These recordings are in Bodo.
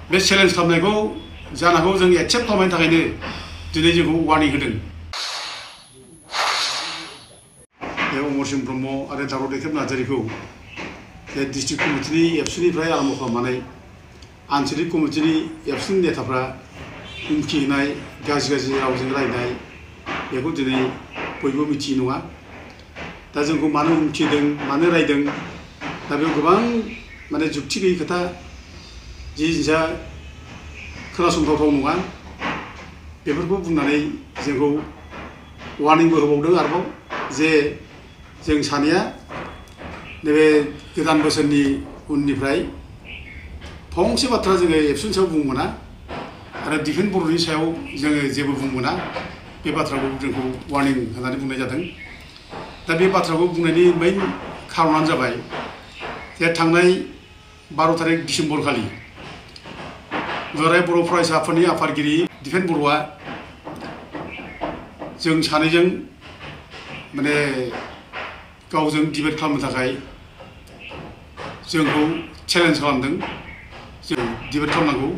बे चेलेन्ज खालामनायखौ जानांगौ जों एक्सेप्ट खालामनायनि थाखायनो दिनै जोंखौ वार्निं होदों। बे अमरसिं ब्रह्म आरो दावराव दैखेब नार्जारिखौ बे डिस्ट्रिक्ट कमिटिनि एबसुनिफ्राय आरम्भ खालामनानै आनसलिक कमिटिनि एबसुनि नेताफ्रा हुमखि होनाय गाज्रि रावजों रायनाय बेखौ दिनै बयबो मिथियो नङा। दा जोंखौ मानो हुमखि होदों मानो रायदों दा बेयाव गोबां माने जुक्ति गैयि खोथा जि जिनिसा खोनासंथावथाव नङा बेफोरखौ बुंनानै जोंखौ वार्निंबो होबावदों आरोबाव जे जों सानैया नैबे गोदान बोसोरनि उननिफ्राय फंसे बाथ्रा जोङो एबसुनि सायाव बुंनो मोना आरो डिफेन्स बर'नि सायाव जोङो जेबो बुंनो मोना बे बाथ्राखौ जोंखौ वार्निं होनानै बुंनाय जादों। दा बे बाथ्राखौ बुंनायनि मेइन खारनानो जाबाय जे थांनाय 12 तारिख डिसेम्बर खालि दुलाराय बर' फरायसा आफादनि आफादगिरि दिपेन बर'आ जों सानैजों माने गावजों डिबेट खालामनो थाखाय जोंखौ चेलेन्ज खालामदों। जों डिबेट खालामनांगौ।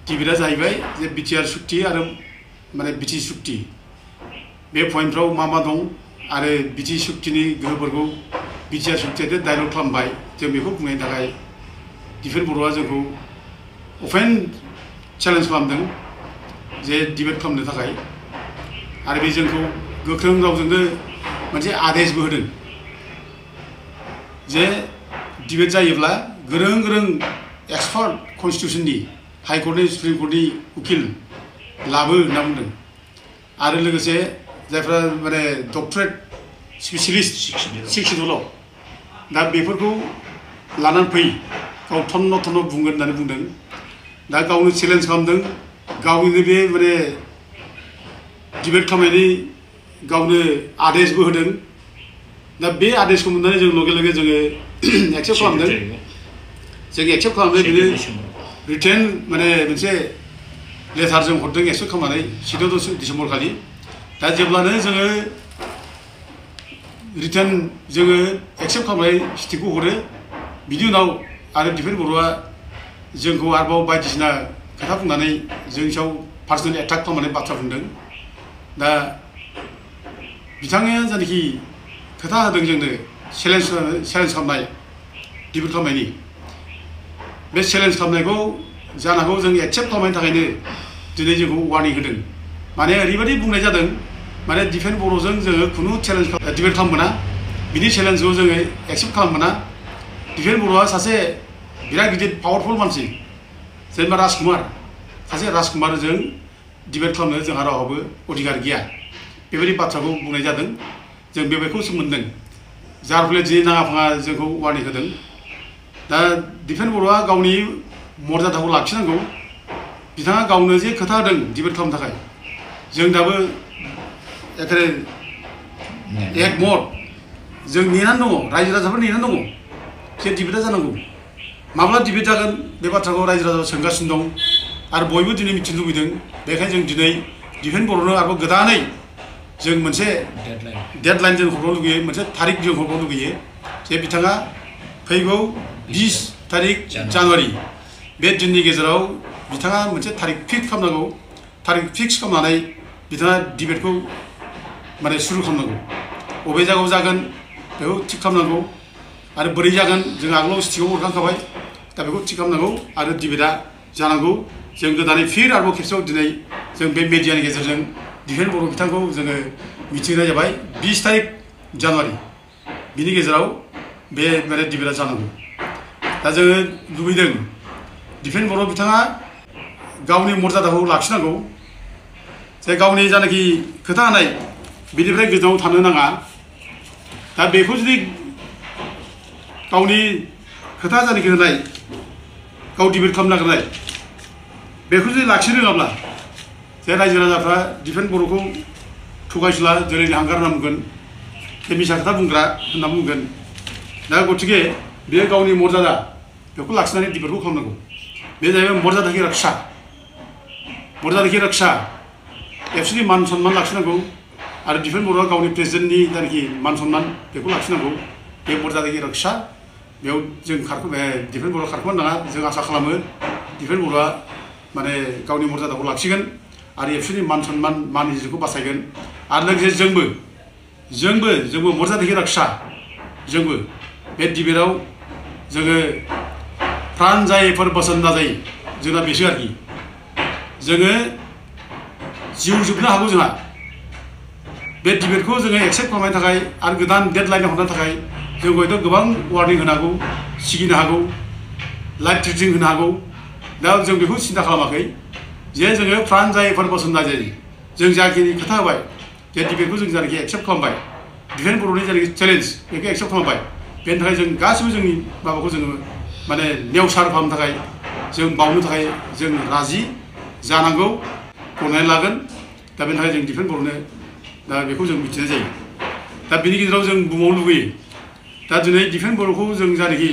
डिबेटआ जाहैबाय जे बिटिआर सुक्ति आरो माने बिटि सुक्ति बे पइन्टफ्राव मा दं आरो बिटि सुक्तिनि गोहोफोरखौ बिटिआर सुक्तिया डायलग खालामबाय जों बेखौ बुंनायनि थाखाय दिपेन बर'आ जोंखौ अपेन चेलेन्ज खालामदों जे डिबेट खालामनो थाखाय आरो बे जोंखौ गोख्रों रावजोंनो मोनसे आदेशबो होदों जे डिबेट जायोब्ला गोरों एक्सपार्ट कन्स्टिटिउसननि हाइकर्टनि सुप्रिम कर्टनि उकिल लाबो होनना बुंदों आरो लोगोसे जायफ्रा माने डक्टरेट स्पेसियलिस्ट शिक्षितल' दा बेफोरखौ लानानै फै गाव थन्न बुंगोन होननानै बुंदों। दा गावनो चेलेन्ज खालामदों गावनिनो बे माने डिबेट खालामनायनि गावनो आदेशबो होदों। दा बे आदेशखौ मोननानै जों लगे जोङो एक्सेप्ट खालामदों। जों एक्सेप्ट खालामदों बिनो रिटेन माने मोनसे लेटार जों हरदों एक्सेप्ट खालामनानै 16 डिसेम्बर खालि। दा जेब्लानो जोङो रिटेन जोङो एक्सेप्ट खालामनाय स्टिकखौ हरो बिनि उनाव आरो दिपेन बर'आ जोंखौ आरोबाव बायदिसिना खोथा बुंनानै जोंनि सायाव पार्सनेल एटाक खालामनानै बाथ्रा बुंदों। दा बिथाङा जायनाखि खोथा होदों जोंनो चेलेन्ज खालामनाय डिबेट खालामनायनि बे चेलेन्ज खालामनायखौ जानांगौ जों एक्सेप्ट खालामनायनि थाखायनो दिनै जोंखौ वार्निं होदों। माने ओरैबायदि बुंनाय जादों माने दिपेन बर'जों जोङो खुनु चेलेन्ज डिबेट खालामनो मोना बिनि चेलेन्जखौ जोङो एक्सेप्ट खालामनो मोना। दिपेन बर'आ सासे बिराद गिदिर पावारफुल मानसि जेनेबा राजकुमार सासे राजकुमारजों डिबेट खालामनो जोंहा रावहाबो अधिकार गैया बेबायदि बाथ्राखौ बुंनाय जादों। जों बेखौ मोनदों जार फले दिनै नाङा फाङा जोंखौ वार्निं होदों। दा दिपेन बर'आ गावनि मर्यादाखौ लाखिनांगौ। बिथाङा गावनो जे खोथा होदों डिबेट खालामनो थाखाय जों दाबो एखेबारे एकमत जों नेनानै दङ रायजो राजाफोर नेनानै दङ जे डिबेटआ जानांगौ। माब्ला डिबेट जागोन बे बाथ्राखौ रायजो राजाफोरा सोंगासिनो दं आरो बयबो दिनै मिथिनो लुबैदों। बेखायनो जों दिनै दिपेन बर'नो आरोबाव गोदानै जों मोनसे डेडलाइन जों हरनो लुगैयो मोनसे थारिख जों हरनो लुगैयो जे बिथाङा फैगौ 20 तारिख जानुवारि बे दिननि गेजेराव बिथाङा मोनसे थारिख फिक्स खालामनांगौ। थारिख फिक्स खालामनानै बिथाङा डिबेटखौ माने सुरु खालामनांगौ। बबे जायगायाव जागोन बेखौ थिग खालामनांगौ आरो बोरै जागोन जों आगोलाव स्टिकआव हरखांखाबाय दा बेखौ थिग खालामनांगौ आरो डिबेटआ जानांगौ। जों गोदानै फिर आरोबाव खेबसेयाव दिनै जों बे मिडियानि गेजेरजों दिपेन बर' बिथांखौ जोङो मिथिहोनाय जाबाय 20 तारिख जानुवारि बिनि गेजेराव बे माने डिबेटआ जानांगौ। दा जोङो लुबैदों दिपेन बर' बिथाङा गावनि मर्यादाखौ लाखिनांगौ जे गावनि जानाखि खोथा होनाय बिनिफ्राय गोजानाव थानो नाङा। दा बेखौ जुदि गावनि खोथा जानाखि होनाय गाव डिबेट खालामनो नागिरनाय बेखौ जुदि लाखिनो रोङाब्ला जे रायजो राजाफ्रा दिपेन बर'खौ थगायसुला जोलैनि हांगार होनना बुंगोन बे मिसा खोथा बुंग्रा होनना बुंगोन। दा गतिके बेयो गावनि मर्यादा बेखौ लाखिनानै डिबेटखौ खालामनांगौ। बे जाहैबाय मर्यादा की रक्षा एबसुनि मान सन्मान लाखिनांगौ आरो दिपेन बर'आ गावनि प्रेसिडेन्टनि जायनाखि मान सन्मान बेखौ लाखिनांगौ। बे मर्यादा की रक्षा बेयाव जों दिपेन बर'आ खारखोमानो नाङा जों आसा खालामो डिफेन्स बर्डआ माने गावनि मर्यादाखौ लाखिगोन आरो एबसुनि मान सन्मान मान इज्जतखौ बासायगोन आरो लोगोसे जोंबो मर्यादाखौ रक्षा जोंबो बे डिबेटआव जोङो प्राण जायैफोर बोसोन नाजायो जोंना बेसो आरोखि जोङो जिउ जोबनो हागौ जोंहा बे डिबेटखौ जोङो एक्सेप्ट खालामनो थाखाय आरो गोदान डेडलाइन हरनो थाखाय जों हयथ' गोबां वार्निं होनो हागौ सिगिनो हागौ लाइफ थ्रेटिं होनो हागौ दा जों बेखौ सिन्था खालामाखै जे जोङो प्राण जायैफोर बोसोन नाजायो जों जाखिनि खोथा होबाय जे डिबेटखौ जों जायखि एक्सेप्ट खालामबाय डिफेन्स बर्डनि जायखि चेलेन्ज बेखौ एक्सेप्ट खालामबाय बेनि थाखाय जों गासिबो जोंनि माबाखौ जोङो माने नेवसार खालामनो थाखाय जों बावनो थाखाय जों राजि जानांगौ गनायनानै लागोन दा बेनि थाखाय जों डिफेन्स बर्डनो दा बेखौ जों मिथिनाय जायो दा बेनि गेजेराव जों बुंबावनो लुगैयो दा दिनै डिफेन्स बर्डखौ जों जायखि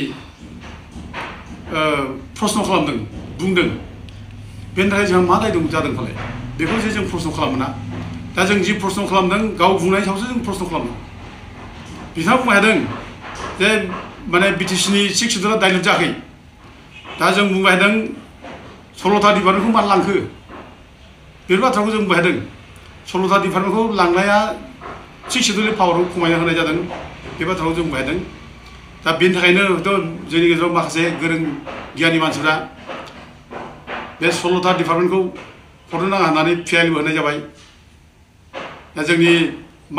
प्रश्न खालामदों बुंदों बेनि थाखाय जोंहा मा दाय जादों फालाय बेखौ जे जों प्रश्न खालामोना दा जों जि प्रश्न खालामदों गाव बुंनायनि सायावसो जों प्रश्न खालामदों बिथाङा बुंनो हादों जे माने बिटिसिनि 6 सिडुलआ डाइलुट जायाखै दा जों बुंबाय थादों 16था डिपार्टमेन्टखौ मानो लांखो बे बाथ्राखौ जों बुंबाय थादों 16था डिपार्टमेन्टखौ लांनाया 6 सिडुलनि पावारखौ खमायना होनाय जादों बे बाथ्राखौ जों बुंबाय थादों दा बेनि थाखायनो हयथ' जोंनि गेजेराव माखासे गोरों गियानि मानसिफ्रा बे 16था डिपार्टमेन्टखौ हरनो नाङा होननानै पिआइएलबो होनाय जाबाय दा जोंनि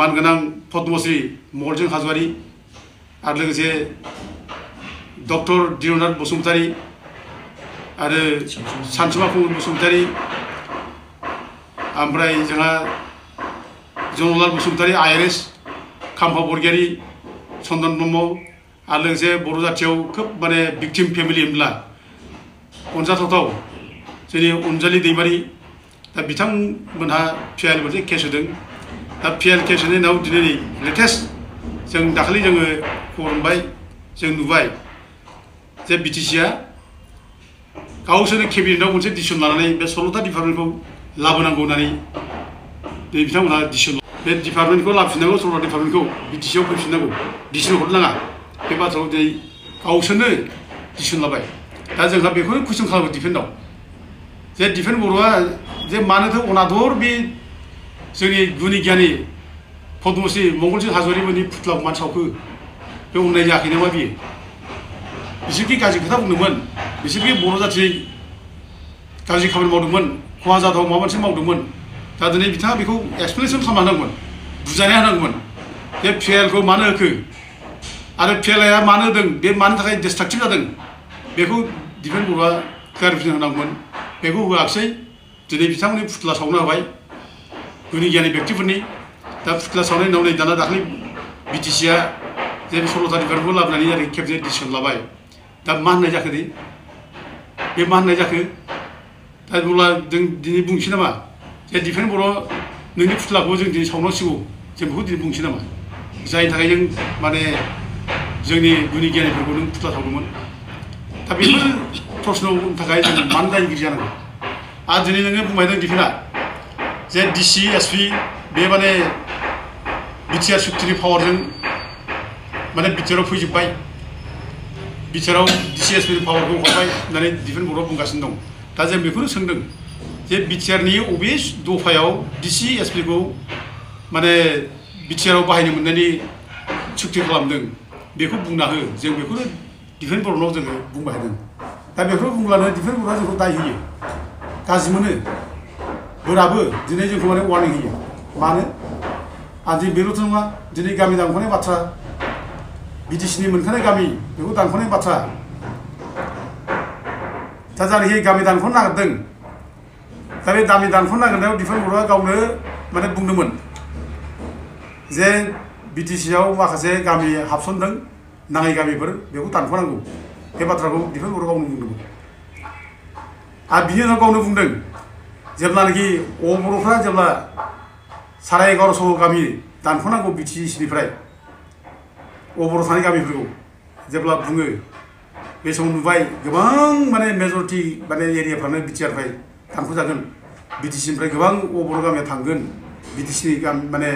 मानगोनां पद्मश्री मंगलसिं हाज'वारि आरो लोगोसे डक्टर दिननाथ बसुमतारी आरो सानसुमा कुमार बसुमतारी ओमफ्राय जोंहा जनलाल बसुमतारी आइआरएस खाम्फा बरगयारी चन्दन ब्रह्म आरो लोगोसे बर' जाथियाव खोब माने भिक्टिम फेमिलि होनब्ला अनजाथावथाव जोंनि अनजालि दैमारि दा बिथांमोनहा पिआइएल मोनसे केस होदों दा पिआइएल केस होनायनि उनाव दिनै लेटेस्ट जों दाखालि जोङो खबर मोनबाय जों नुबाय जे बिटिसिआ गावसोरनि केबिनेटआव मोनसे डिसिसन लानानै बे 16था डिपार्टमेन्टखौ लाबोनांगौ होननानै बिथांमोनहा डिसिसन बे डिपार्टमेन्टखौ लाबोफिननांगौ 16था डिपार्टमेन्टखौ बिटिसिआव फैफिननांगौ डिसिसन हरनो नाङा बे बाथ्राखौ दिनै गावसोरनो डिसिसन लाबाय दा जोंहा बेखौनो कुइसन खालामो डिफेन्सआव जे डिफेन्स बर्डआ जे मानोथो अनादर बे जोंनि गुनि गियानि पद्मश्री मंगलसिं हाज'वारिमोननि फुथ्लाखौ मानो सावखो बे अननाय जायाखै नामा बियो बिसोरखि गाज्रि खोथा बुंदोंमोन बिसोरखि बर' जाथिनि गाज्रि खामानि मावदोंमोन खहा जाथाव माबा मोनसे मावदोंमोन दा दिनै बिथाङा बेखौ एक्सप्लेनेसन खालामना होनांगौमोन बुजायना होनांगौमोन जे पिआइएलखौ मानो होखो आरो पिआइएलआ मानो होदों बे मानि थाखाय डिस्ट्राक्टिभ जादों बेखौ डिफेन्स बर्डआ क्लियारिफिकेसन होनांगौमोन बेखौ होआखिसै दिनै बिथांमोननि फुथ्ला सावनो होबाय गुनि गियानि व्यक्तिफोरनि दा फुथ्ला सावनायनि उनाव नै दाना दाखालि बिटिसिआ जे 16था डिपार्टमेन्टखौ लाबोनानै आरो खेबसे डिसिसन लाबाय दा मा होननाय जाखो दे बे मा होननाय जाखो दा अब्ला जों दिनै बुंसै नामा जे डिफेन्स बर्डआ नोंनि फुथ्लाखौ जों दिनै सावनांसिगौ जों बेखौ दिनै बुंसै नामा जायनि थाखाय जों माने जोंनि गुनि गियानिफोरखौ नों फुथ्ला सावदोंमोन दा बेफोर प्रश्ननि थाखाय जों मानो दायनिगिरि जानांगौ आरो दिनै नोङो बुंबाय दं डिफेन्सआ जे डिसि एसपि बे माने बिटिआर सुक्तिनि पावारजों माने बिटिआराव फैजोब्बाय बिटिआराव डिसि एसपिनि पावारखौ हरबाय होननानै डिफेन्स बर्डआ बुंगासिनो दं दा जों बेखौनो सोंदों जे बिटिआरनि अबे दफायाव डिसि एसपिखौ माने बिटिआराव बाहायनो मोननायनि सुक्ति खालामदों बेखौ बुंना हो जों बेखौनो डिफेन्स बर्डनाव जोङो बुंबाय थादों दा बेखौ बुंब्लानो डिफेन्स बर्डआ जोंखौ दाय होयो गाज्रि मोनो बोराबो दिनै जोंखौ माने वार्निं होयो मानो आरो दिनै बेल'थ' नङा दिनै गामि दानख'नाय बाथ्रा बिटिसिनि मोनखानाय गामि बेखौ दानख'नाय बाथ्रा दा जायनाखि गामि दानख'नो नागिरदों दा बे गामि दानख'नो नागिरनायाव डिफेन्स बर्डआ गावनो माने बुंदोंमोन जे बिटिसिआव माखासे गामि हाबसनदों नाङै गामिफोर बेखौ दानख'नांगौ बे बाथ्राखौ डिफेन्स बर्डआ गावनो बुंदोंमोन आरो बिनि उनाव गावनो बुंदों जेब्लानाखि बर'फ्रा जेब्ला 1150 गामि दानख'नांगौ बिटिसिनिफ्राय बर' थानाय गामिफोरखौ जेब्ला बुङो बे समाव नुबाय गोबां माने मेजरिटि माने एरियाफ्रानो बिटिआरनिफ्राय दानख'जागोन बिटिसिनिफ्राय गोबां बर' गामिया थांगोन बिटिसिनि गामि माने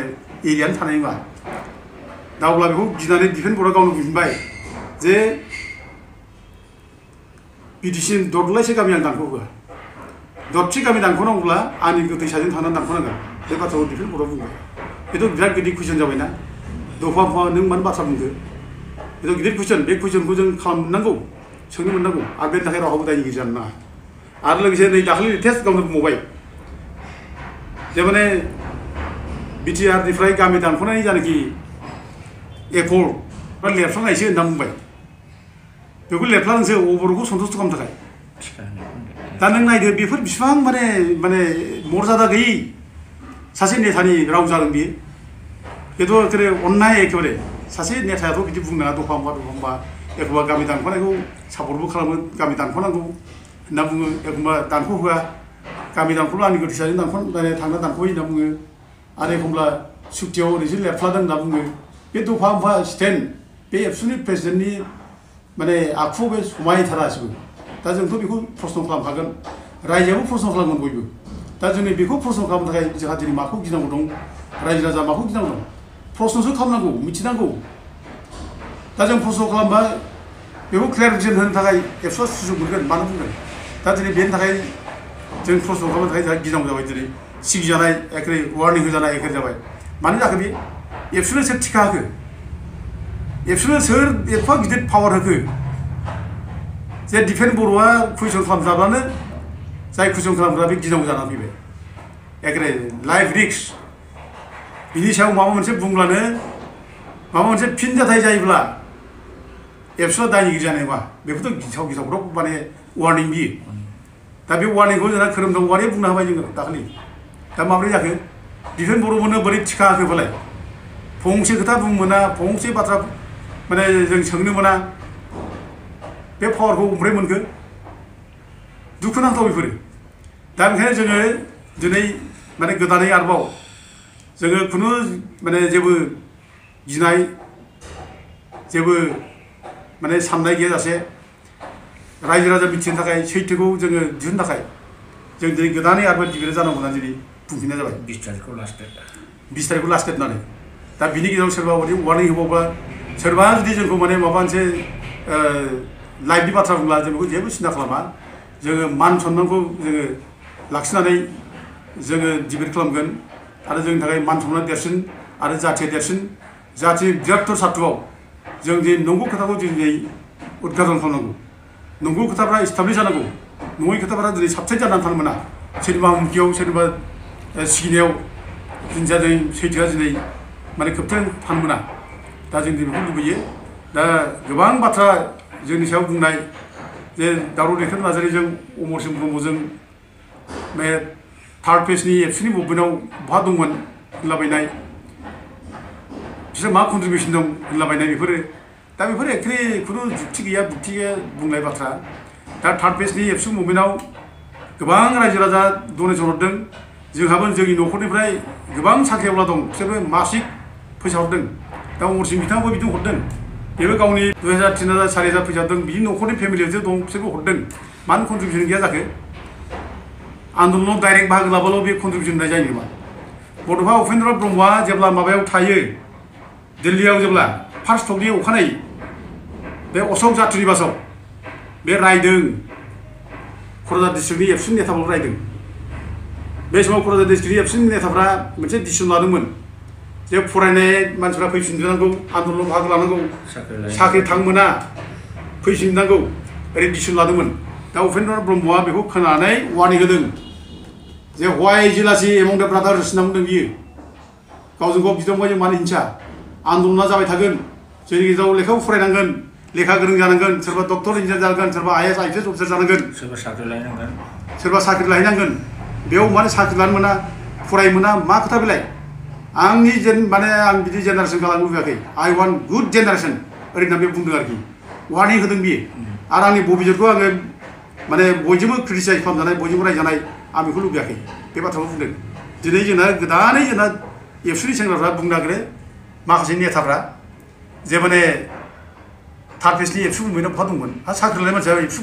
एरियानो थानाय नङा दा अब्ला बेखौ गिनानै डिफेन्स बर्डआ गावनो बुंबाय जे बिदिसिम दरलायसे गामि आं दानख' होआ दरथि गामि दानख'नांगौब्ला आंनि दैसाजों थांनानै दानख'नांगोन बे बाथ्राखौ डिफेन्स बर्डआ बुंबाय बेथ' बिराद गिदिर कुइसन जाबायना दफा दफा नों मानो बाथ्रा बुंदो बेथ' गिदिर कुइसन बे कुइसनखौ जों खालामनांगौ सोंनो मोननांगौ आरो बेनि थाखाय रावहाबो दायनिगिरि जानो नाङा आरो लोगोसे नै दाखालि लेटेस्ट गावनो बुंबावबाय जे माने बिटिआरनिफ्राय गामि दानख'नायनि जानाखि एकर्ड बा लेरफ्लांनायसो होनना बुंबाय बेखौ लेरफ्लांसो अबर'खौ सन्तुष्ट खालामनो थाखाय दा नों नायदो बेफोर बिसिबां माने मर्यादा गैयै सासे नेतानि राव जादों बियो बेथ' एखेबारे अननाय एखेबारे सासे नेतायाथ' बिदि बुंनो नाङा दफा दफा एखमबा गामि दानख'नायखौ सापर्टबो खालामो गामि दानख'नांगौ होनना बुङो एखमबा दानख' होआ गामि दानख'ब्ला आंनि गोथैसाजों थांना दानख'यो होनना बुङो आरो एखमब्ला सुक्तियाव ओरैसो लेरफ्लादों होनना बुङो बे दफा दफा स्टेन्ड बे एबसुनि प्रेसिडेन्टनि माने आखुआव बे समायथारासिबो दा जोंथ' बेखौ प्रश्न खालामखागोन रायजोआबो प्रश्न खालामगोन बयबो दा जोंनि बेखौ प्रश्न खालामनो थाखाय जोंहा दिनै माखौ गिनांगौ दं रायजो राजा माखौ गिनांगौ दं प्रश्नसो खालामनांगौ मिथिनांगौ दा जों प्रश्न खालामबा बेखौ क्लियारिफिकेसन होनो थाखाय एबसुआ सुजुग मोनगोन मानो बुंगोन दा दिनै बेनि थाखाय जों प्रश्न खालामनो थाखाय जोंहा गिनांगौ जाबाय दिनै सिगिजानाय एखेबारे वार्निं होजानाय एखेबारे जाबाय मानो जाखो बे एबसुनो सोर टिका होखो एबसुनो सोर एफा गिदिर पावार होखो जे डिफेन्स बर्डआ कुइसन खालामजाब्लानो जाय कुइसन खालामग्रा बे गिनांगौ जानानै फैबाय एखेबारे लाइफ रिस्क बिनि सायाव माबा मोनसे बुंब्लानो माबा मोनसे फिनजाथाय जायोब्ला एबसुआ दायनिगिरि जानाय नङा बेखौथ' गिथावफ्राव माने वार्निं बियो दा बे वार्निंखौ जोंना खोरोमदाव औवारिया बुंना होबाय जोङो दाखालि दा माब्रै जाखो डिफेन्स बर्डआवनो बोरै टिका होखो फालाय फंसे खोथा बुंनो मोना फंसे बाथ्रा माने जों सोंनो मोना बे पावारखौ अमफ्राय मोनखो दुखुनांथाव बेफोरो दा ओंखायनो जोङो दिनै माने गोदानै आरोबाव जोङो खुनु माने जेबो गिनाय जेबो माने साननाय गैयाजासे रायजो राजा मिथिनो थाखाय सैथोखौ जोङो दिहुननो थाखाय जों दिनै गोदानै आरोबाव डिबेट जानांगौ होननानै दिनै बुंफिननाय जाबाय 20 तारिखखौ लास्ट डेट होननानै दा बिनि गेजेराव सोरबा बायदि वार्निं होबावबा सोरबा जुदि जोंखौ माने माबा मोनसे लाइफनि बाथ्रा बुंब्ला जों बेखौ जेबो सिन्था खालामा जोङो मान सन्मानखौ जोङो लाखिनानै जोङो डिबेट खालामगोन आरो जोंनि थाखाय मान सन्मान देरसिन आरो जाथिया देरसिन जाथि बृहत्तर सार्थ'आव जों दिनै नंगौ खोथाखौ दिनै उद्घाटन खालामनांगौ नंगौ खोथाफ्रा इस्टाब्लिश जानांगौ नङै खोथाफ्रा दिनै साबसाइड जानानै थानो मोना सोरनिबा हुमखियाव सोरनिबा सिगिनायाव दिनै सैथोआ दिनै माने खोबथेन थानो मोना दा जों बेखौ लुबैयो दा गोबां बाथ्रा जोंनि सायाव बुंनाय जे दावराव देखायनो नाजानायजों अमरसिं ब्रह्मजों बे थार्ड पेजनि एबसुनि मुभमेन्टआव बहा दंमोन होनलाबायनाय बिसोर मा कन्ट्रिबिउसन दं होनलाबायनाय बेफोरो दा बेफोर एक्चुवेलि खुनु जुक्ति गैया बुंनाय बाथ्रा दा थार्ड पेजनि एबसु मुभमेन्टआव गोबां रायजो राजा डनेसन हरदों जोंहाबो जोंनि न'खरनिफ्राय गोबां साख्रिआवला दं बिसोरबो मासिक फैसा हरदों दा अमरसिं बिथाङाबो बिदि हरदों बेबो गावनि 2000 3000 4000 फैसा हरदों बिनि न'खरनि फेमिलियावसो दं बिसोरबो हरदों मानो कन्ट्रिबिउसन गैया जाखो आन्दलनाव डाइरेक्ट बाहागो लाबाल' बे कन्ट्रिबिउसन होनाय जायो नामा बड'फा उपेन्द्र ब्रह्मआ जेब्ला माबायाव थायो दिल्लीयाव जेब्ला फार्स्ट टकनि अखानायै बे अशक जात्रिनिबासाव बे रायदों क'क्राझार डिस्ट्रिक्टनि एबसुनि नेताफोरखौ रायदों बे समाव क'क्राझार डिस्ट्रिक्टनि एबसुनि नेताफ्रा मोनसे डिसिसन लादोंमोन जे फरायनाय मानसिफ्रा फैफिननांगौ आन्दलनाव बाहागो लानांगौ साख्रि थांनो मोना फैफिननांगौ ओरै डिसिसन लादोंमोन दा उपेन्द्र ब्रह्मआ बेखौ खोनानानै वार्निं होदों जे हवाइ जिलासि एमं दा ब्रादार्स होनना बुंदों बियो गावजों गाव बिदा फंबायजों मानो हिंसा आन्दलना जाबाय थागोन जोंनि गेजेराव लेखाबो फरायनांगोन लेखा गोरों जानांगोन सोरबा डक्टर इन्जिनियार जानांगोन सोरबा IAS IPS अफिसार जानांगोन सोरबा साख्रि लाहैनांगोन बेयाव मानो साख्रि लानो मोना फरायनो मोना मा खोथा बेलाय आंनि माने आं बिदि जेनेरेसन गालांनो लुबैयाखै आइ वान्ट गुड जेनेरेसन ओरैनो बे बुंदों आरोखि वार्निं होदों बियो आरो आंनि बबिजोरखौ आङो माने बयजोंबो क्रिटिसाइज खालामजानाय बयजोंबो रायजानाय आं बेखौ लुबैयाखै बे बाथ्राखौ बुंदों दिनै जोंना गोदानै जोंना एबसुनि सेंग्राफ्रा बुंनो नागिरो माखासे नेताफ्रा जे माने थार्ड पेजनि एबसु मुभमेन्टआव बहा दंमोन आरो साख्रि लानाय मानसिया एबसु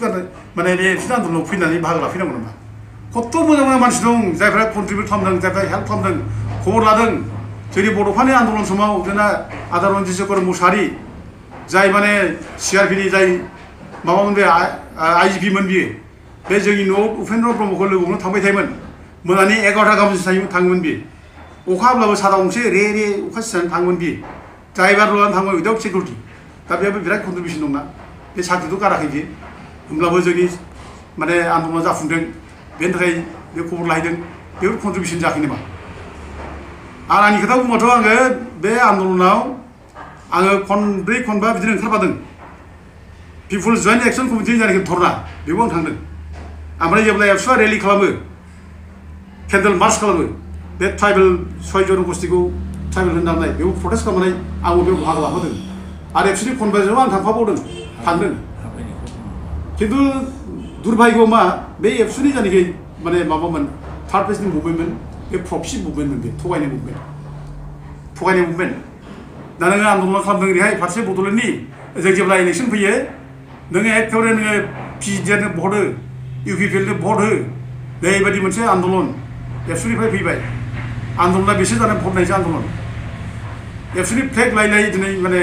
माने बे एबसुनि आन्दलनाव फैनानै बाहागो लाफैनांगौ नामा खत्थ' मोजां मोजां मानसि दं जायफ्रा कन्ट्रिबिउट खालामदों जायफ्रा हेल्प खालामदों खबर लादों जोंनि बड'फानि आन्दलन समाव जोंना आदा रन्जित शेखर मुसाहारि जाय माने CRPनि जाय माबामोन बे IGP मोन बियो बे जोंनि न'आव उपेन्द्र ब्रह्मखौ लोगो हमनो थांबाय थायोमोन मोनानि 11टा गाहामसिम थाङोमोन बियो अखा हाब्लाबो साथा गंसे रे अखा सिनानै थाङोमोन बियो ड्राइभार लानानै थाङोमोन उइदाउट सिकिउरिटि दा बेयावबो बिराद कन्ट्रिबिउसन दंना बे साख्रिथ' गाराखै बियो होमब्लाबो जोंनि माने आन्दलना जाफुंदों बेनि थाखाय बे खबर लाहैदों बेफोर कन्ट्रिबिउसन जायाखै नामा आंनि खोथा बुंबाथ' आङो बे आन्दलनाव आङो खनब्रै खनबा बिदिनो ओंखारफादों पिपुल्स जइन्ट एक्सन कमिटि जानाखि धरना बेयाव आं थांदों ओमफ्राय जेब्ला एबसुआ रेलि खालामो केन्डेल मार्च खालामो बे ट्राइबेल 6 जन गस्टिखौ ट्राइबेल होननानै बेयाव प्रटेस्ट खालामनानै आंबो बेयाव बाहागो लाफादों आरो एबसुनि खनबाजों आं थांफाबावदों थांदों खिन्थु दुर्भाग्य मा बे एबसुनि जानाखि माने माबामोन थार्ड फेजनि मुभमेन्टमोन बे प्रक्सि मुभमेन्टमोन बे थगायनाय मुभमेन्ट दा नोङो आन्दलन खालामदों ओरैहाय फारसे बड'लेण्डनि जों जेब्ला इलेक्सन फैयो नोङो एखेबारे नोङो PDR-नो भट हो UPPL-नो भट हो बेबायदि मोनसे आन्दलन एबसुनिफ्राय फैबाय आन्दलना बेसो जानाय भट नायसो आन्दलन एबसुनि फ्लेग लायै दिनै माने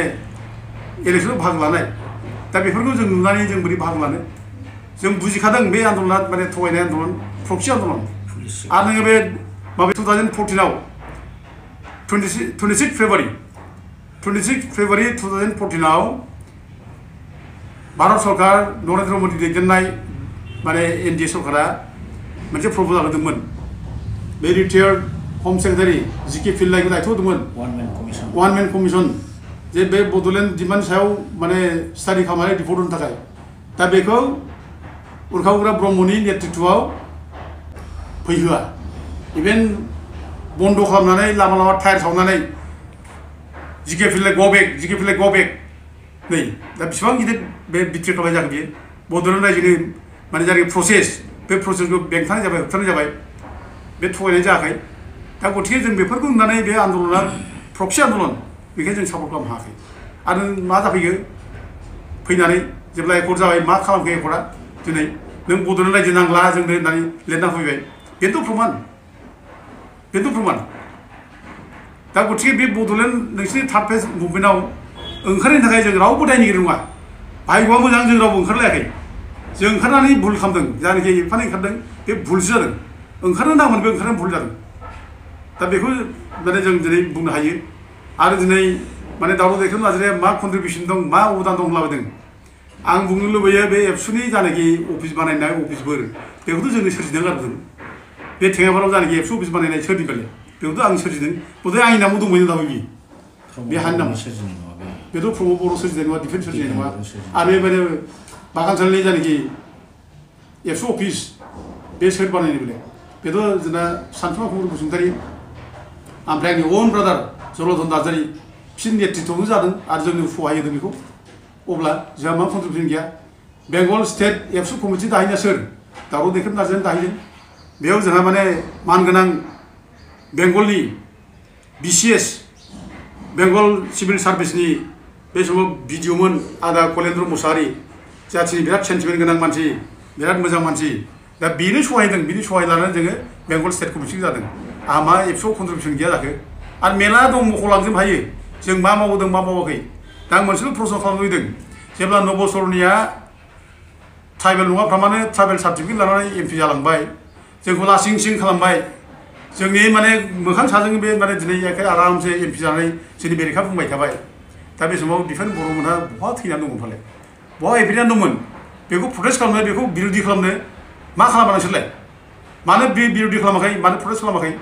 इलेक्सनाव बाहागो लानाय दा बेफोरखौ जों नुनानै जों बोरै बाहागो लानो जों बुजिखादों बे आन्दलना माने थगायनाय आन्दलन प्रक्सि आन्दलन आरो नोङो बे माबा 2014आव 26 फेब्रुवारि 2014आव भारत सरकार नरेन्द्र मोदी दैदेननाय माने NDA सरकारा मोनसे प्रप'जाल होदोंमोन बे रिटायार्ड हम सेक्रेटारि GK पिल्लाइखौ दायथ' होदोंमोन वान मेन कमिसन जे बे बड'लेण्ड डिमान्ड सायाव माने स्टाडि खालामनानै रिपर्ट होनो थाखाय दा बेखौ उरखावग्रा ब्रह्मनि नेतृत्वआव फैहोआ इभेन बन्द खालामनानै लामा टायार सावनानै GK पिल्लाइ गो बेक नै दा बेसेबां गिदिर बे बिट्रे खालामनाय जागोन बियो बड'लेण्ड रायजोनि माने जाय प्रसेस बे प्रसेसखौ बेंथानाय जाबाय होबथानाय जाबाय बे थगायनाय जायाखै दा गथिखे जों बेफोरखौ नुनानै बे आन्दलना प्रक्सि आन्दलन बेखायनो जों सापर्ट खालामनो हायाखै आरो मा जाफैयो फैनानै जेब्ला एकर्ड जाबाय मा खालामखो एकर्डआ दिनै नों बड'लेण्ड रायजो नांला जोंनो होननानै लिरना फैबाय बेनोथ' प्रमान दा गथिखे बे बड'लेण्ड नोंसिनि थार्ड फेज मुभमेन्टआव ओंखारनायनि थाखाय जों रावबो दायनिगिरि नङा भाग्यआ मोजां जों रावबो ओंखारलायाखै जों ओंखारनानै भुल खालामदों जायनाखि एफानो ओंखारदों बे भुलसो जादों ओंखारनो नांगौमोन बे ओंखारनानै भुल जादों दा बेखौ माने जों दिनै बुंनो हायो आरो दिनै माने दावराव दैखां नार्जारिया मा कन्ट्रिबिउसन दं मा अबदान दं होनलाबायदों आं बुंनो लुबैयो बे एबसुनि जानाखि अफिस बानायनाय अफिसफोर बेखौथ' जोंनो सोरजिदों आरो जों बे थेङापाराव जानाखि एबसु अफिस बानायनाय सोरजिबाय बेखौथ' आं सोरजिदों बधय आंनि नामाव दंमोन दाबो बे हानि नाम बेथ' प्रमद बर' सोरजिनाय नङा डिफेन्स सोरजिनाय नङा आरो बेबायदि बागानसालिनि जानाखि एबसु अफिस बे सोर बानायनाय बेलाय बेथ' जोंना सानसुमा कुमार बसुमतारी ओमफ्राय आंनि अन ब्रादार जलधन नार्जारि बिसोरनि नेतृत्वआवनो जादों आरो जोंनो सहाय होदों बेखौ अब्ला जोंहा मा कन्ट्रिबिउसन गैया बेंगल स्टेट एबसु कमिटि दाहैनाया सोर दावराव दैखां नार्जारियानो दाहैदों बेयाव जोंहा माने मानगोनां बेंगलनि BCS बेंगल सिभिल सार्भिसनि बे समाव BDOमोन आदा कलेन्द्र मुसाहारि जाथिनि बिराद सेन्टिमेन्ट गोनां मानसि बिराद मोजां मानसि दा बेनो सहायदों बिनि सहाय लानानै जोङो बेंगल स्टेट कमिटि जादों आंहा मा एबसुआव कन्ट्रिबिउसन गैया जाखो आरो मेला दं मख'लांजोबनो हायो जों मा मावदों मा मावाखै दा आं मोनसेल' प्रश्न खालामनो लुबैदों जेब्ला नबसरनिया ट्राइबेल नङाफ्रा मानो ट्राइबेल सार्टिफिकेट लानानै MP जालांबाय जोंखौ लासिं सिं खालामबाय जोंनि माने मोखां साजों बे माने दिनै एखे आरामसे MP जानानै जोंनि बेरेखा बुंबाय थाबाय दा बे समाव दिफेन बर'मोनहा बहा थैनानै दंमोन फालाय बहा एफिनानै दंमोन बेखौ प्रटेस्ट खालामनो बेखौ बिरोधि खालामनो मा खालामा नोंसोरलाय मानो बिरोधि खालामाखै मानो प्रटेस्ट खालामाखै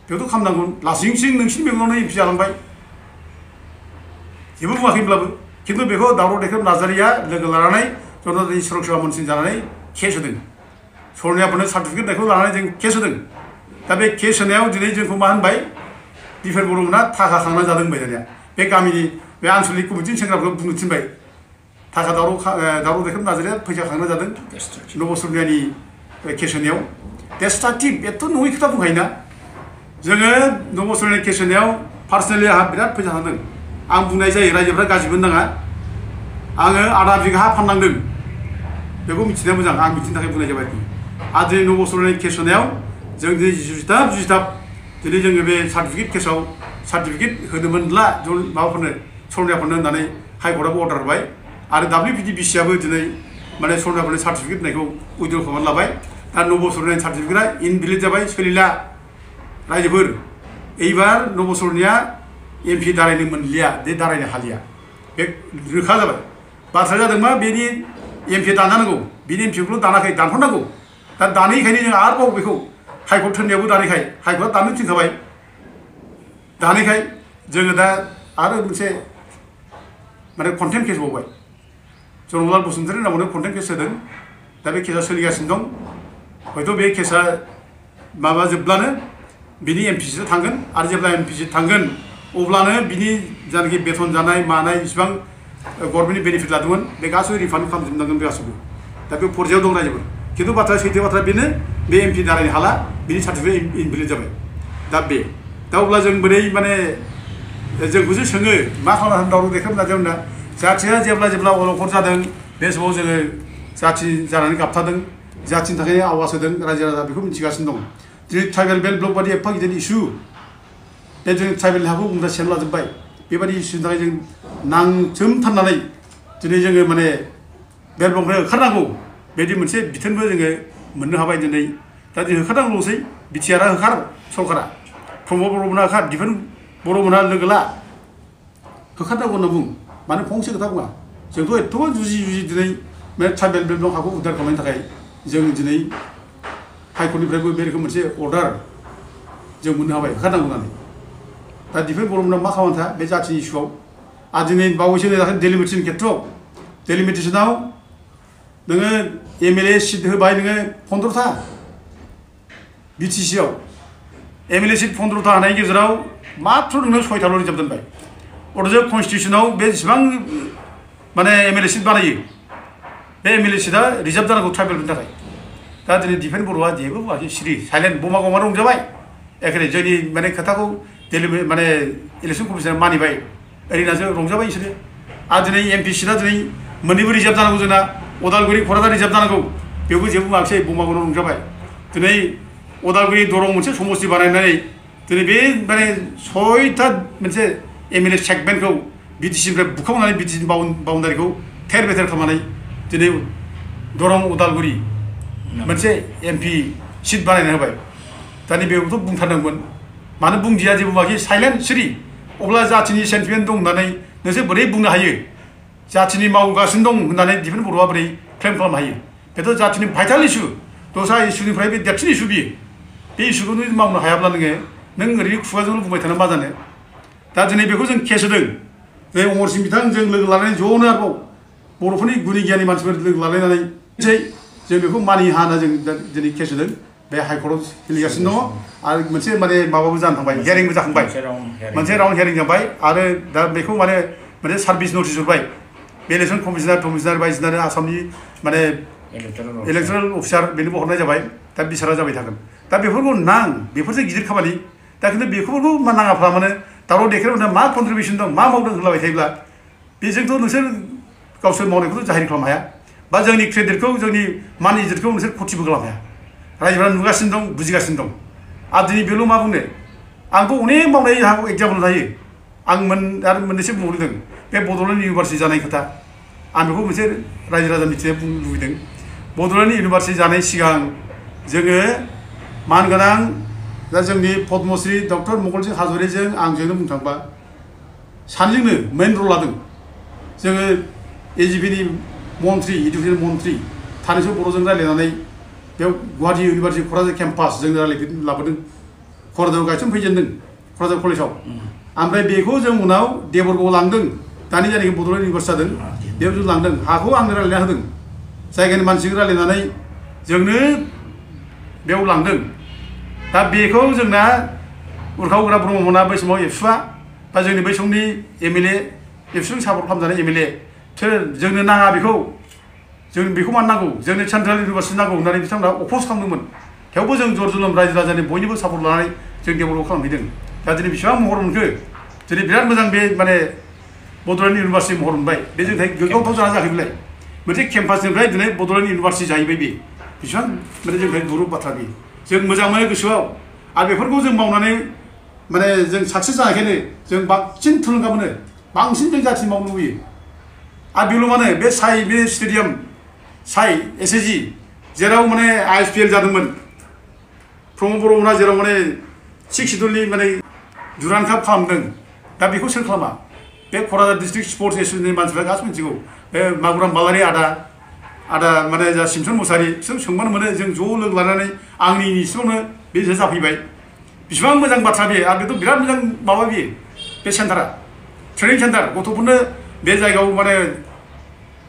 बेखौथ' खालामनांगौ लासिं सिं नोंसिनि मेगनावनो MP जालांबाय जेबो बुङाखैब्लाबो खिन्थु बेखौ दावराव दैखां नार्जारिया लोगो लानानै जनजाति सुरक्षा मन्त्रि जानानै केस होदों सरनियाफोरनो सार्टिफिकेट होनायखौ लानानै जों केस होदों दा बे केस होनायाव दिनै जोंखौ मा होनबाय दिफेन बर'मोनहा थाखा खांनानै जादों होनबाय दानिया बे गामिनि बे आनसलिक कमिटिनि सेंग्राफोरखौ बुंनो थिनबाय थाखा दावराव दैखां नार्जारिया फैसा खांना जादों नबसरनियानि केस होनायाव डेस्ट्राक्टिभ एथ' नङै खोथा बुंखायोना जोङो नबसरनियानि केस होनायाव पार्सनेलि आंहा बिराद फैसा थांदों आं बुंनाय जायो रायजोफ्रा गाज्रिबो नाङा आङो आधा बिघा हा फाननांदों बेखौ मिथिनाया मोजां आं मिथिनो थाखाय बुंनाय जाबाय आरो दिनै नबसरनियानि केस होनायाव जों दिनै जुजिथाब दिनै जोङो बे सार्टिफिकेट केसाव सार्टिफिकेट होनो मोनला माबाफोरनो सरनियाफोरनो होननानै हाइकर्टआबो अर्डार होबाय आरो WPDBCआबो दिनै माने सरकारनि सार्टिफिकेट होननायखौ उइद्र खालामनानै लाबाय दा नबसरनायनि सार्टिफिकेटआ इनभेलिड जाबाय सोलिला रायजोफोर এইবার नबसरनिया एमपि दारायनो मोनलिया बे दारायनो हालिया बे रोखा जाबाय बाथ्राया जादों मा बेनि एमपि दानांगौ बेनि एमपिखौल' दानाखै दानथ'नांगौ दा दानैखायनो जों आरोबाव बेखौ हाइकर्ट थोननायावबो दानैखाय हाइकर्टआ दाननो थिनखाबाय दानैखाय जोङो दा आरो मोनसे माने कन्टेम्प केस बावबाय जनरलाल बसुमतारी नामावनो कन्टेम्प केस होदों दा बे केसा सोलिगासिनो दं हयथ' बे केसा माबा जोबब्लानो बिनि एमपिसि थांगोन आरो जेब्ला एमपिसि थांगोन अब्लानो बिनि जानाखि बेथन जानाय मानाय इसिबां गभर्नमेन्टनि बेनिफिट लादोंमोन बे गासैबो रिफान्ड खालामजोबनांगोन बे गासैबो दा बे फर्जायाव दं रायजोफोर खिन्थु बाथ्राया सैथो बाथ्रा बेनो बे एमपि दारायनो हाला बिनि सार्टिफिकेट इनभेलिड जाबाय दा बे दा अब्ला जों बोरै माने जोंखौसो सोङो मा खालामना दावराव देखायनो नाजादोंना जाथिया जेब्ला जेब्ला अलखद जादों बे समाव जोङो जाथि जानानै गाबथादों जाथिनि थाखाय आवाज होदों रायजो राजा बेखौ मिथिगासिनो दं दिनै ट्राइबेल बेल्ट ब्लक बादि एफा गिदिर इस्यु बे जों ट्राइबेल हाखौ बुंग्रा सेन लाजोब्बाय बेबादि इस्युनि थाखाय जों नांसोमथारनानै दिनै जोङो माने बेल्ट ब्लकनिफ्राय होखारनांगौ बिदि मोनसे बिथोनबो जोङो मोननो हाबाय दिनै दा जों होखारनांगौल'सै बिटिआरआ होखार सरकारा प्रमद बर'मोनहा होखार दिफेन बर'मोनहा लोगो ला होखारनांगौ होनना बुं मानो फंसे खोथा बुङा जोंथ' एथ'बां जुजि दिनै बे ट्राइबेल बेल्ट ब्लक हाखौ उद्धार खालामनायनि थाखाय जों दिनै हाइकर्टनिफ्रायबो बे रोखोम मोनसे अर्डार जों मोननो हाबाय होखारनांगौ होननानै दा दिफेन बर'मोनहा मा खालामथा बे जाथिनि इस्युआव आरो दिनै बावैसो दाखालि डेलिमिटेसन खेथ्रआव डेलिमिटेसनाव नोङो एमएलए सिट होबाय नोङो 15था बिटिसिआव एमएलए सिट 15था हानायनि गेजेराव मात्र नोङो 6थाल' रिजार्भ दोनबाय अथ'च कनस्टिटिउसनाव बे जेसेबां माने एमएलए सिट बानायो बे एमएलए सिटआ रिजार्भ जानांगौ ट्राइबेलफोरनि थाखाय दा दिनै दिफेन बर'आ जेबो बुङाखै सिरि साइलेन्ट बमा गमा रंजाबाय एखेरे जोंनि माने खोथाखौ माने इलेक्सन कमिसना मानिबाय ओरैनासो रंजाबाय बिसोरो आरो दिनै एमपि सिटआ दिनै मोननैबो रिजार्भ जानांगौ जोंना उदालगुरि क'क्राझार रिजार्भ जानांगौ बेवबो जेबो बुङाखै बमा गमा रंजाबाय दिनै उदालगुरि दरं मोनसे समस्ति बानायनानै दिनै बे माने 6था मोनसे एमएलए सेगमेन्टखौ बिटिसिनिफ्राय बुखावनानै बिटिसिनि बाउन्डारिखौ थेर बेथेर खालामनानै दिनै दरं उदालगुरि मोनसे एमपि सिट बानायना होबाय दानि बेखौथ' बुंथारनांगौमोन मानो बुंदिया जेबो बुङाखै साइलेन्ट सिरि अब्ला जाथिनि सेन्टिमेन्ट दं होननानै नोंसोर बोरै बुंनो हायो जाथिनि मावगासिनो दं होननानै दिफेन बर'आ बोरै क्लेम खालामनो हायो बेथ' जाथिनि भाइटाल इस्यु दस्रा इस्युनिफ्राय बे देरसिन इस्यु बियो बे इस्युखौ नों मावनो हायाब्ला नों ओरैनो खुगाजोंल' बुंबाय थाना मा जानो दा दिनै बेखौ जों केस होदों जे अमरसिं बिथां जों लोगो लानानै ज'नो आरोबाव बर'फोरनि गुनि गियानि मानसिफोर लोगो लालायनानै जों बेखौ मानिनो हाना जों दिनै केस होदों बे हाइकर्टआव सोलिगासिनो दङ आरो मोनसे माने माबाबो जानो थांबाय हियारिंबो जाखांबाय मोनसे राउन्ड हियारिं जाबाय आरो दा बेखौ माने मोनसे सार्भिस नटिस हरबाय बे इलेक्सन कमिसनार बायदिसिना आसामनि माने इलेक्टोरेल अफिसार बेनोबो हरनाय जाबाय दा बिसारा जाबाय थागोन दा बेफोरखौ बेफोरसो गिदिर खामानि दा खिन्थु बेखौबो मा नाङाफ्रा माने दावराव देखायनायाव मा कन्ट्रिबिउसन दं मा मावदों होनलाबाय थायोब्ला बेजोंथ' नोंसोर गावसोर मावनायखौथ' जाहिर खालामनो हाया बा जोंनि क्रेडिटखौ जोंनि मान इज्जतखौ नोंसोर खथिबो खालामनो हाया रायजोफोरा नुगासिनो दं बुजिगासिनो दं आरो दिनै बेल' मा बुंनो आंथ' अनेक मावनाय एग्जाम्पल थायो आं आरो मोननैसो बुंहरदों बे बड'लेण्ड इउनिभारसिटि जानाय खोथा आं बेखौ मोनसे रायजो राजा मिथिनो बुंनो लुबैदों बड'लेण्ड इउनिभारसिटि जानाय सिगां जोङो मानगोनां दा जोंनि पद्मश्री डक्टर मंगलसिं हाज'वारिजों आंजोंनो बुंनो थांबा सानैजोंनो मेइन रल लादों जोङो एजिपिनि मन्थ्रि इडुकेसन मन्थ्रि थानैसो बर'जों रायज्लायनानै बेयाव गुवाहाटी इउनिभारसिटि क'क्राझार केम्पास जों लाबोदों क'क्राझाराव गायसनफैजेनदों क'क्राझार कलेजाव ओमफ्राय बेखौ जों उनाव देबरगावआव लांदों दानि जायनाखि बड'लेण्ड इउनिभारसिटि जादों बेयाव जों लांदों हाखौ आंनो रायज्लायना होदों जायगानि मानसिजों रायज्लायनानै जोंनो बेयाव लांदों दा बेखौ जोंना उरखाव उग्रा ब्रह्ममोना बै समाव एबसुआ बा जोंनि बै समनि एमएलए एबसुजों सापर्ट खालामजानाय एमएलए जोंनो नाङा जों बेखौ मानो नांगौ जोंनो सेन्ट्रेल इउनिभारसिटि नांगौ होननानै बिथांमोना अप'ज खालामदोंमोन थेवबो जों जर जुलुम रायजो राजानि बयनिबो सापर्ट लानानै जों डेभेलप खालामहैदों दा दिनै बेसेबां महर मोनखो दिनै बिराद मोजां बे माने बड'लेण्ड इउनिभारसिटि महर मोनबाय बे जों थाखाय गोग्गावथाव जाना जाहैबाय मोनसे केम्पासनिफ्राय दिनै बड'लेण्ड इउनिभारसिटि जाहैबाय बे बेसेबां माने जों थाखाय गुरुब बाथ्रा बे जों मोजां मोनो गोसोआव आरो बेफोरखौ जों मावनानै माने जों साक्सेस जानायखायनो जों बांसिन थुलुंगा मोनो बांसिन जों जाथि मावनो लुबैयो आरो बेल' माने बे स्टेडियाम साइ एसएसजि जेराव माने आइएसपिएल जादोंमोन प्रमद बर'मोना जेराव माने 6 सिडुलनि माने दुरान्ड काप खालामदों दा बेखौ सोर खालामा बे क'क्राझार डिस्ट्रिक्ट स्पर्ट्स एसोसिएशननि मानसिफ्रा गासिबो मिथिगौ बे मागुराम बालारि आदा माने जा सिमसन मुसाहारि बिसोर सोंबानो मोनो जों ज' लोगो लानानै आंनि इसिबांनो बे जाफैबाय बिसिबां मोजां बाथ्रा बे आरो बेथ' बिराद मोजां माबा बेयो बे सेन्टारा ट्रेनिं सेन्टार गथ'फोरनो बे जायगायाव माने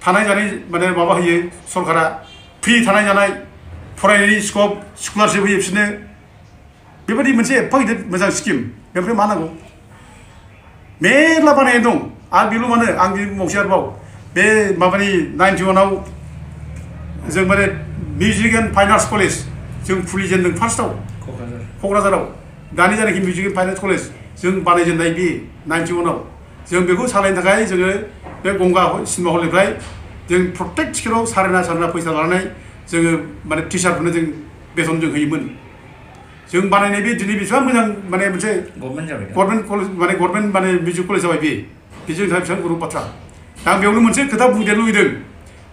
थानाय जानाय माने माबा होयो सरकारा फ्रि थानाय जानाय फरायनायनि स्कप स्कलारशिप होयो बिसोरनो बेबायदि मोनसे एफा गिदिर मोजां स्किम बेनिफ्राय मा नांगौ मेरला बानायनाय दं आरो बेल' मानो आंनि मावसे आरोबाव बे माबानि 91आव जों माने music and fine arts college जों खुलिजेनदों फार्स्टआव क'क्राझाराव दानि जानाखि music and fine arts college जों बानायजेननाय बे 91आव जों बेखौ सालायनो थाखाय जोङो बे गंगा सिनेमा हलनिफ्राय जों प्रत्येक टिकेटआव सारेना फैसा लानानै जोङो माने टिचारफोरनो जों बेथन जों होयोमोन जों बानायनाय बे दिनै बेसेबां मोजां माने मोनसे गभर्नमेन्ट कलेज माने गभर्नमेन्ट माने मिउजिक कलेज जाबाय बे जोंनि थाखाय बेसेबां गुरुं बाथ्रा दा आं बेयावनो मोनसे खोथा बुंदेरनो लुबैदों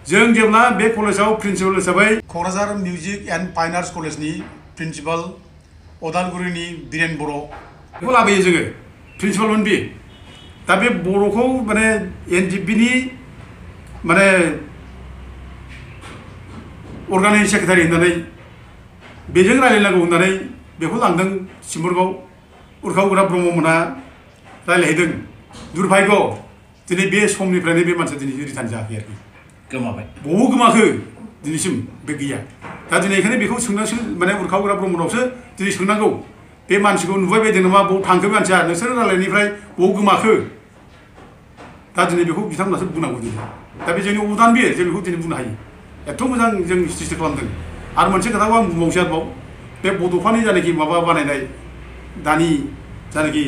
जों जेब्ला बे कलेजाव प्रिन्सिपाल हिसाबै Kokrajhar music and fine arts कलेजनि प्रिन्सिपाल अदालगुरिनि बिरेन बर' बेखौ लाबोयो जोङो प्रिन्सिपालमोन बे दा बे बर'खौ माने एनडिएफबिनि माने अर्गानाइजिं सेक्रेटारि होननानै बेजों रायलायनांगौ होननानै बेखौ लांदों सिम्बोरगाव उरखाव गोरा ब्रह्ममोनहा रायलायहैदों दुर्भाग्य दिनै बे समनिफ्रायनो बे मानसिया दिनै रिटार्न जायाखै आरोखि गोमाबाय बबाव गोमाखो दिनैसिम बे गैया दा दिनै ओंखायनो बेखौ सोंनांसो माने उरखाव गोरा ब्रह्मनावसो दिनै सोंनांगौ बे मानसिखौ नुबाय बायदों नामा बबाव थांखो मानसिया नोंसोर रायलायनायनिफ्राय बबाव गोमाखो दा दिनै बेखौ बिथांमोनासो बुंनांगौ दिनै दा बे जोंनि अबदान बेयो जों बेखौ दिनै बुंनो हायो एथ' मोजां जों सृष्टि खालामदों आरो मोनसे खोथाखौ आं बुंबावसै आरोबाव बे बड'फानि जानाखि माबा बानायनाय दानि जानाखि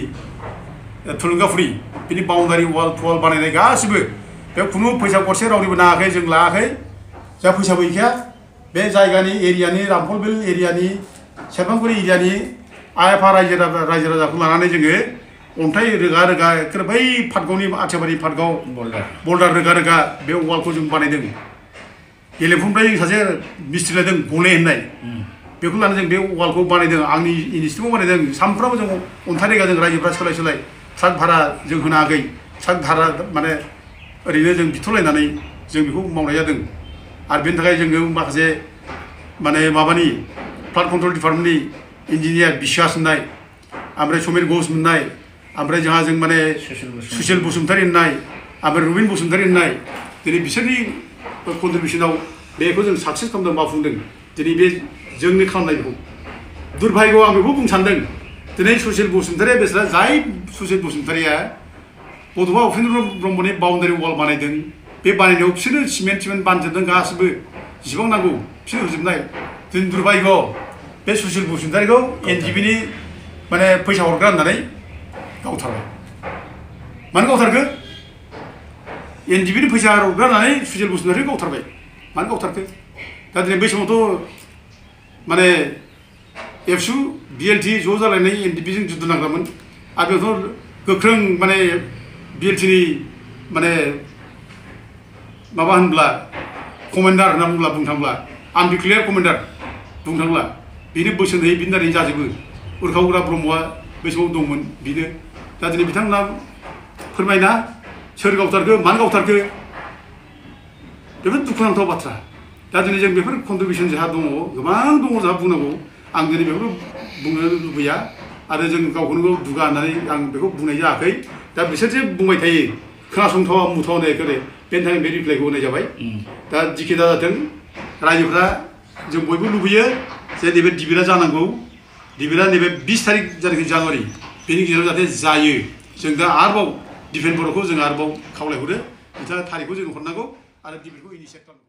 थुलुंगाफुरि बिनि बाउन्डारि वाल बानायनाय गासिबो बे खुनु फैसा गरसे रावनिबो नाङाखै जों लायाखै जा फैसाबो गैखाया बे जायगानि एरियानि रामफलबिल एरियानि सेरफांगुरि एरियानि आइ आफा रायजो राजाखौ लानानै जोङो अन्थाइ रोगा बै पाटगावनि आथियाबारि पाटगाव बल्डार रोगा बे वालखौ जों बानायदों गेलेफुनिफ्राय सासे मिस्ट्रि लादों गले होननाय बेखौ लानानै जों बे वालखौ बानायदों आंनि इनस्टिटिउटआव बानायदों सानफ्रामबो जों अन्थाइ रोगाजों रायजोफ्रा सोलाय ट्राक भारा जों होनो हायाखै ट्राक भारा माने ओरैनो जों बिथ'लायनानै जों बेखौ मावनाय जादों आरो बेनि थाखाय जोङो माखासे माने माबानि फ्लाड कन्ट्रल डिपार्टमेन्टनि इन्जिनियार बिश्वास होननाय ओमफ्राय समिर घोष मोननाय ओमफ्राय जोंहा जों माने सुसिल बसुमतारी होननाय ओमफ्राय रुबिन बसुमतारी होननाय दिनै बिसोरनि कन्ट्रिबिउसनाव बेखौ जों साक्सेस खालामदों मावफुंदों दिनै बे जोंनि खालामनाय बेखौ दुर्भाग्य आं बेखौ बुंनो सानदों दिनै सुसिल बसुमतारीया बेसेरा जाय सुसिल बसुमतारीया बड'फा उपेन्द्र ब्रह्मनि बाउन्डारि वाल बानायदों बे बानायनायाव बिसोरो सिमेन्ट बानजोबदों गासिबो जेसेबां नांगौ बिसोर होजोबनाय दिनै दुर्भाग्य बे सुसिल बसुमतारीखौ एनडिएफबिनि माने फैसा हरग्रा होननानै गावथारबाय मानो गावथारखो एनडिएफबिनि फैसा हरग्रा होननानै सुसिल बसुमतारीखौ गावथारबाय मानो गावथारखो दा दिनै बै समावथ' माने एबसु बिएलटि ज' जालायनाय एनडिएफबिजों जुद्ध नांग्रामोन आरो बेयावथ' गोख्रों माने बिएलटिनि माने माबा होनब्ला कमेन्डार होनना बुंब्ला बुंनो थांब्ला आनडिक्लेयार कमेन्डार बुंनो थांब्ला बेनो बोसोन होयो बिनि दारै जाजोबो उरखाव गोरा ब्रह्मआ बै समाव दंमोन बेनो दा दिनै बिथांमोना फोरमायना सोर गावथारखो मानो गावथारखो बेफोर दुखुनांथाव बाथ्रा दा दिनै जों बेफोर कन्ट्रिबिउसन जोंहा दङ गोबां दङ जोंहा बुंनांगौ आं दिनै बेफोरखौ बुंनो लुबैया आरो जों गावखौनो गाव दुगा होननानै आं बेखौ बुंनाय जायाखै दा बिसोर जे बुंबाय थायो खोनासंथावा मुथावा होननाय बेनि थाखाय बे रिप्लाइखौ होनाय जाबाय दा जिखि दा जाथों रायजोफ्रा जों बयबो लुबैयो जे नैबे डिबेटआ जानांगौ डिबेटआ नैबे 20 तारिख जानाखि जानुवारि बेनि गेजेराव जाहाथे जायो जों दा आरोबाव डिफेन्स बर'खौ जों आरोबाव खावलायहरो बिथाङा थारिखखौ जों हरनांगौ आरो डिबेटखौ इनिशियेट खालामनांगौ